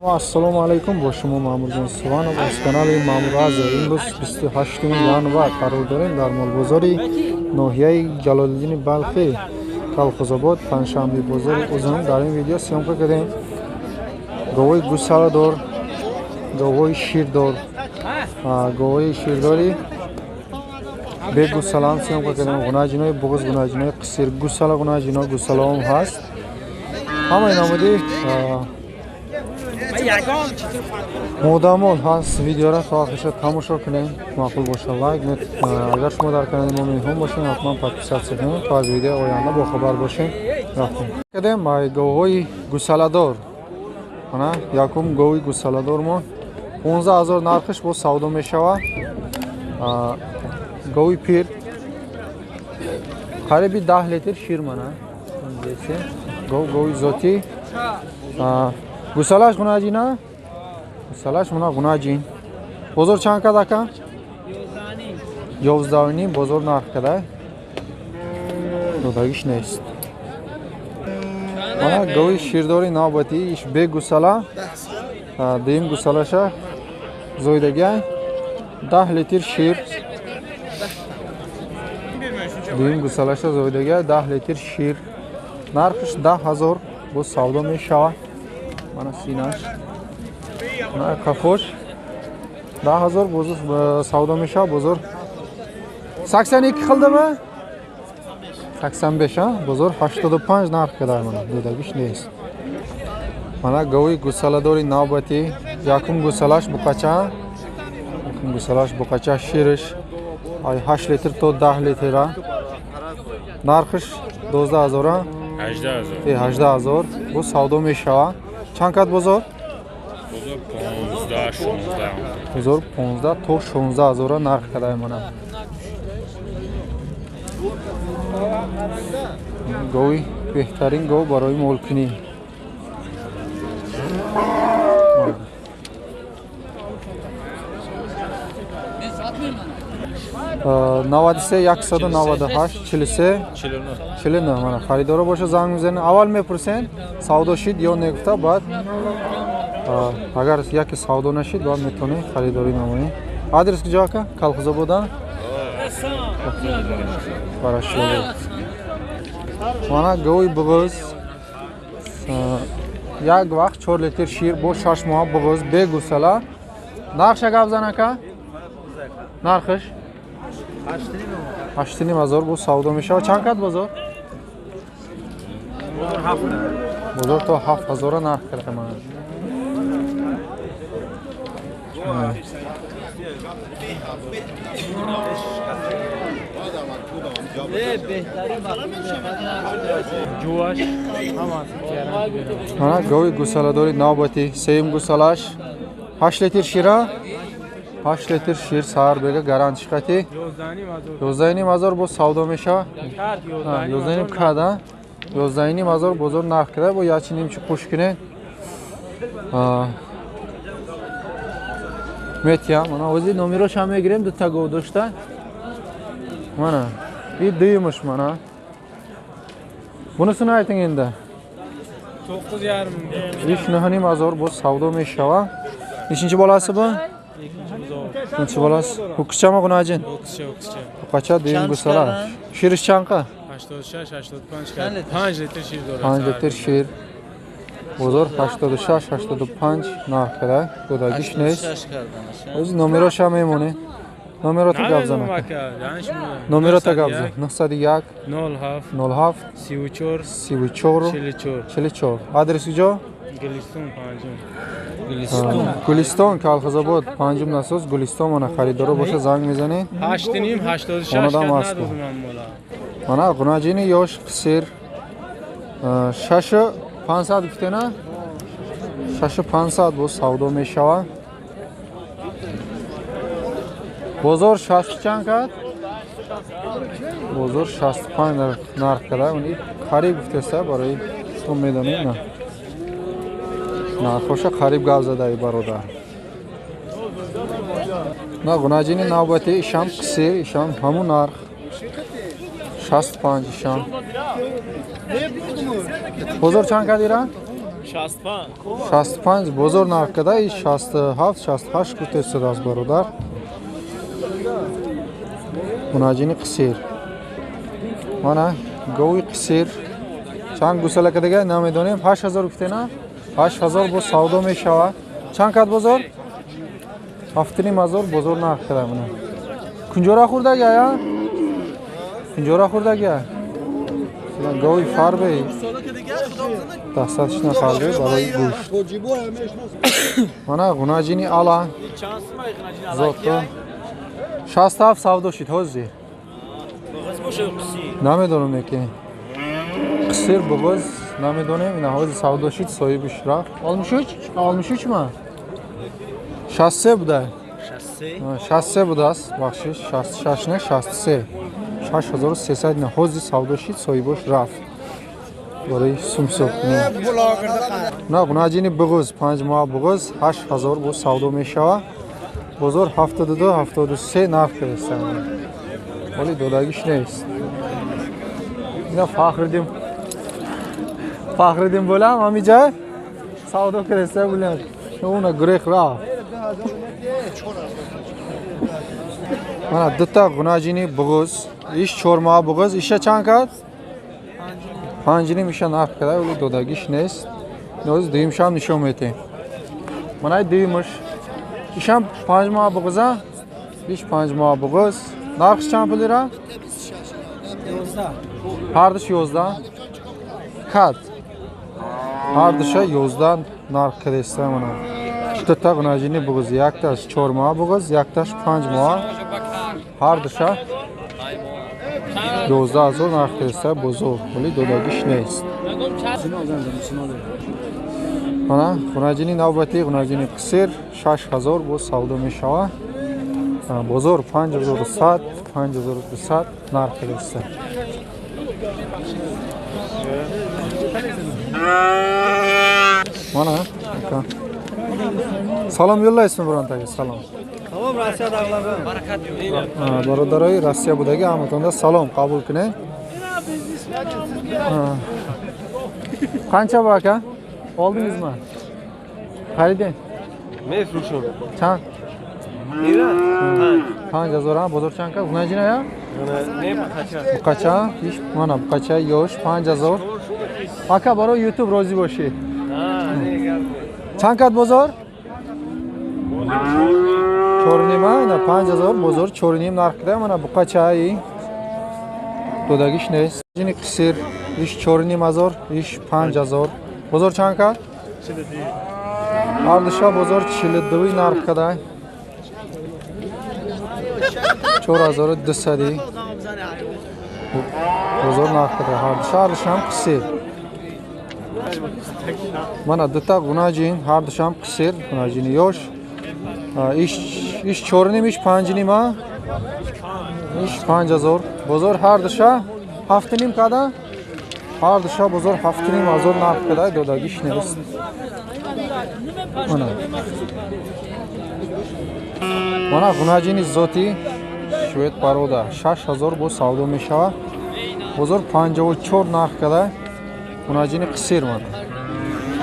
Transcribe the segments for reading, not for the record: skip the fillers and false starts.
Ассалому алайкум, бо шумо Маъмурҷон Суванов аз канали Маъмур Азия. Имрӯз 28 январ қарор дорем дар молбозори ноҳияи Ҷалолиддини Балхӣ, Калхозобод, панҷшанбе бозори Узун. Дар ин видео съёмка кардем говои гусаладор, говои ширдор, говои ширдори бегусалаам съёмка кардем. Гунаҷинои буғуз, гунаҷинои қисир, гусала, гунаҷино гусалаом ҳаст. Ҳамаи намуди модамол ҳаст. Видеора то охирша тамошо кунем. Маъқул боша, лайк. Агар шумо дар канали мо меҳмон бошед, ҳатман подписаться кунед, то аз видеои оянда бохабар бошем. Рафтем кардем говҳои гусаладор. Ана якум гови гусаладор мо 15 000 нархиш бо савдо мешавад. Гови пир, қариби 10 литр шир. Мана гов, гови зотӣ. Гусалаш гунаҷина, гусалаш мана гунаҷин. Бозор чанд кад, ака? 11,5 бозор нарх када, додагиш нест. Мана гови ширдори навбатӣ, иш бегусала, дуюм гусалаша зоидагиай, 10 литр шир. Дуюм гусалаша зоидагиай, 10 литр шир, нархиш 10 000 боз савдо мешавад. Мана синаш, мана қафош, 10 000 боз савдо мешавад. Бозор 82 хилдама, 85, бозор 85 нарх кадай. Мана додагиш нест. Мана гови гусаладори навбатӣ, якум гусалаш буқача, якум гусалаш буқача, шириш ай 8 литр то 10 литра, нархиш 12 000, 18 000 боз савдо мешавад. Чанд кад бозор? Бозор 15, 16. Бозор 15 то 16 ҳазора нарх кадай. Мана гови беҳтарин гов барои молкунӣ. 93 198 43 49. Мана харидоро боша, занг мезанед, аввал мепурсен савдо шид ё не гуфта, баъд агар яке савдо нашид, баъд метавонед харидорӣ намоед. Адрес куҷо, ака? Калхозобода, Барашилобод. Мана гови буғуз, як вақт 4 литр шир, бо 6 моҳа буғуз, бегусала. Нархша гап зан, ака. Нархиш 8,5 ҳазор бо савдо мешавад. Чанд кад бозор? Бозор то 7 ҳазора нарх карда. Мана мана гови гусаладори навбатӣ, сеюм гусалаш, 8 литр шира, 8 литр шир, саҳар бега гарантиш қати, 11,5 ҳазор боз савдо мешавад. 11,5 када, 11,5 ҳазор бозор нарх када, бо ячи нимчи қуш кунед метиям. Мана ози номерошам мегирем, дута гов дошта. Мана и дуюмуш. Мана бунисini ayting endi. 9,5. Иш 9,5 ҳазор боз савдо мешавад. Nechinchi bolasi bu? Ikkinchi bolasi. Ho'kizchami, g'unajin? O'qizcha, o'qizcha. Buqacha, дуюм гусала. Shirish chanqa? 86, 85 кард. 5 литр шир дорад. 5 литр шир. Бозор 86, 85 нарх када, додагиш нест. O'zi номерошам мемонед. Номерота гап зан. Номерота гап зан. 901 07 07 34 34 44. 44. Адрес куҷо? Гулистон, панҷум. Гулистон, Калхозобод, панҷум насос, Гулистон. Мана харидоро боша, занг мезанед. 8,5, 86 Хонадам кард аст. надодум ман мола. Мана гунаҷини ёш қисир, 6,500 гуфтена, 6,500 боз савдо мешавад. Бозор 60 чанд кард? Бозор 65 нарх када. Қариб гуфтеста, барои шумо медонед, на нархоша қариб гап задаи бародар. На гунаҷини навбати, ишам қисир, ишам ҳамун нарх, 65 ишам. Бозор чанд кад ира? 65 бозор нарх када и 67 68 гуфтесудааст бародар. Ғунаҷини қисир. Мана гови қисир. Чанд гусала кадага намедонем. 8000 гуфтена? 8000 бо савдо мешавад. Чанд кад бозор? 7500 бозор нарх када мана. Кунҷора хӯрдаги ая? Кунҷора хӯрдаги? Гови фарбе. Дастатшна фарбе барои гӯшт. Мана ғунаҷини ала. Зото. 67 савдо шид ҳозир. Намедонам неки. Қисир буғуз намедонем. Ина ҳозир савдо шид соҳибиш рафт. 63? 63 ма? 63 буда. 63 будааст. Бахшиш 66 не 63. 6300 ина ҳозир савдо шид соҳибош рафт. Барои сумсуқ. На ғунаҷини буғуз 5 моҳ буғуз 8000 бо савдо мешавад. Бозор 72 73 нарх кардааст. Вале додагиш нест. Ина Фахриддин болам ҳамиҷа савдо кардааст булям. Уна гурех рафт. Мана дута ғунаҷини буғуз, иш 4 моҳ буғуз, иша чанд кард? 5.5 иша нарх карда, вале додагиш нест. Ноз дуюмшам нишон медиҳем. Мана дуюмаш. Ишам 5 моҳ буғуза? Иш 5 моҳ буғуз. Нархш чанд пул ира? 11. Ҳардуш 11. Кад. Ҳардуша 11 нарх кардааст мана. Дута ғунаҷини буғуз, якташ 4 моҳ буғуз, якташ 5 моҳ. Ҳардуша 11000 нарх кардааст бозор, вале додагиш нест. Мана ғунаҷини навбатӣ, ғунаҷини қисир 6000 бо савдо мешавад. Бозор 5100, 5200 нарх кардааст. Мана ака. Салом yo'llaysiz birontaga, salom. Salom Rossiyadagilarga. Barakat yo'q. Бародарои Россия будаги ҳаматонда салом қабул кунед. Qancha bu aka? Oldingizmi? Харидед? Мефурӯшам. Чанд? Ира? 5000 ам бозор чанд кад? Ғунаҷина я? Не буқача. Буқача? Иш мана буқача ёш 5000. Ака барои YouTube розӣ бошӣ. Чанд кад бозор? 4.5 ина 5000 бозор 4.5 нарх када. Мана буқачаи додагиш нест. Ини қисир иш 4500, иш 5000. Бозор чанд кад? 42. Ҳардуша бозор 42 нарх када. 4200 бозор нарх када. Ҳардушам қисир. Мана дута ғунаҷин, ҳардушам қисир, ғунаҷини ёш. Иш 4.5, иш 5.5, иш 5000. Бозор ҳардуша 7.5 када. Ҳардуша бозор 7.5 нарх када, додагиш нест. Мана. Мана ғунаҷини зотӣ швед парода 6000 бо савдо мешавад. Бозор 54 нарх када. Ғунаҷини қисир мана.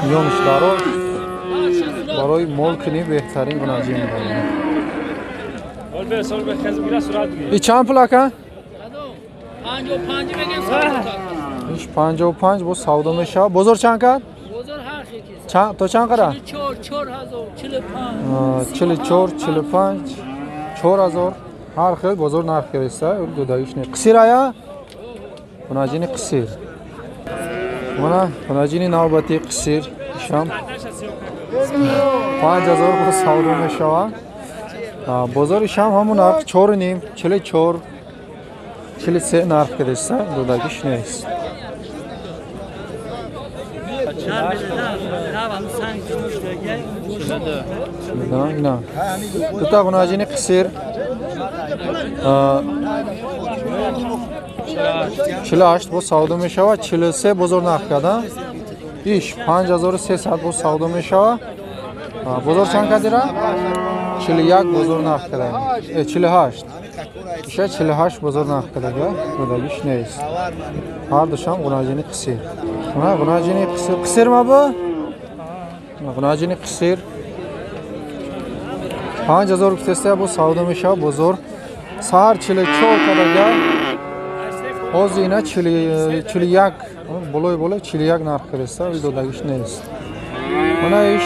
Миёниш дароз барои мол кунӣ беҳтарин ғунаҷин мебарад. И чанд пул ака? 55 мегем савдо. Иш 55 бо савдо мешавад. Бозор чанд кад? Бозор ҳар хел. Чанд то чанд қара? 44, 4000, 45. 44, 45, 4000 ҳар хел бозор нарх кардааст. Додагиш не. Қисир ая? Ғунаҷини қисир. Мана ғунаҷини навбатӣ қисир ишам 5000 бо савдо мешавад. Бозор ишам ҳамон нарх 4.5, 44, 43 нарх кардааст. Додагиш нест. На. Дута ғунаҷини қисир 48 бо савдо мешавад, 43 бозор нарх када. Иш 5300 бо савдо мешавад. Бозор чанд кадира? 41 бозор нарх када. 48. Иша 48 бозор нарх када, додагиш нест. Ҳардушам ғунаҷини қисир. Мана ғунаҷини қисир. Қисир ма бу? Ғунаҷини қисир 5000 гуфтеста бо савдо мешава бозор. Саҳар 44 кадага, ҳозир ина 41, болои болои 41 нарх кардеста, додагиш нест. Мана иш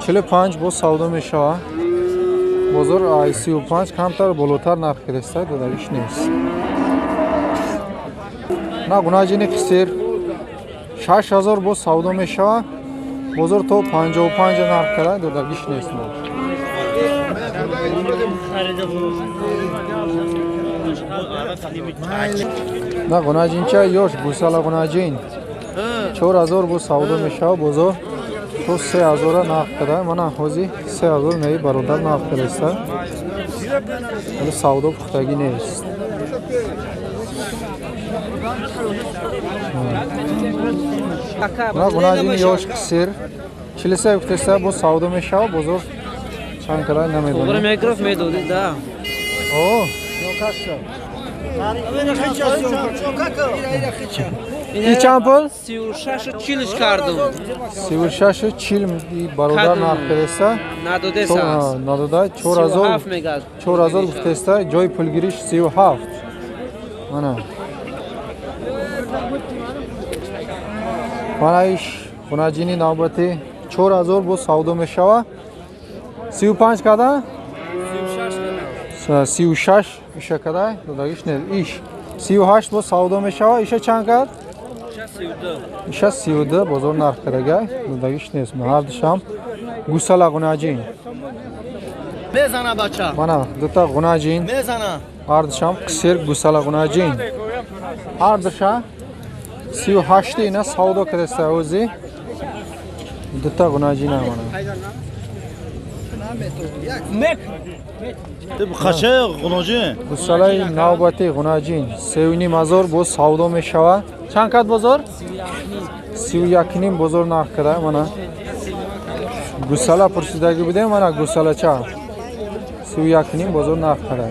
45 бо савдо мешава. Бозор ай 35 камтар болотар нарх кардеста, додагиш нест. На ғунаҷини қисир 6000 бо савдо мешава. Бозор то 55 нарх карда, додагиш нест. На ғунаҷинча ёш гусала ғунаҷин 4000 бо савдо мешава. Бозор то 3000 нарх карда. Мана ҳозир 3000 наи бародар нарх кардаиста, вале савдо пухтагӣ нест. На ғунаҷин ёш қисир 43 гуфтеста бо савдо мешава. Бозор чанд кара намедонам. О, и чанд пул? 36 кардум. 36,40 бародар нарх кардеста. Надода 4000 4000 гуфтеста, ҷои пулгириш 37. Мана. Мана иш ғунаҷини навбатӣ 4000 бо савдо мешава. 35 када? 36 иша када? Додагиш не. Иш 38 бо савдо мешава. Иша чанд кард? Иша 32 бозор нарх кардага. Додагиш нест. Ҳардушам гусала ғунаҷин. Мезана бача. Мана дута ғунаҷин. Мезана. Ҳардушам қисир гусала ғунаҷин. Ҳардуша 38 ина савдо кардеста ози. Дута ғунаҷина мана. Гусалаи навбати ғунаҷин 3,5 ҳазор боз савдо мешава. Чанд кад бозор? 31,5 бозор нарх када. Мана гусала пурсидагӣ будем, мана гусалача 31,5 бозор нарх када.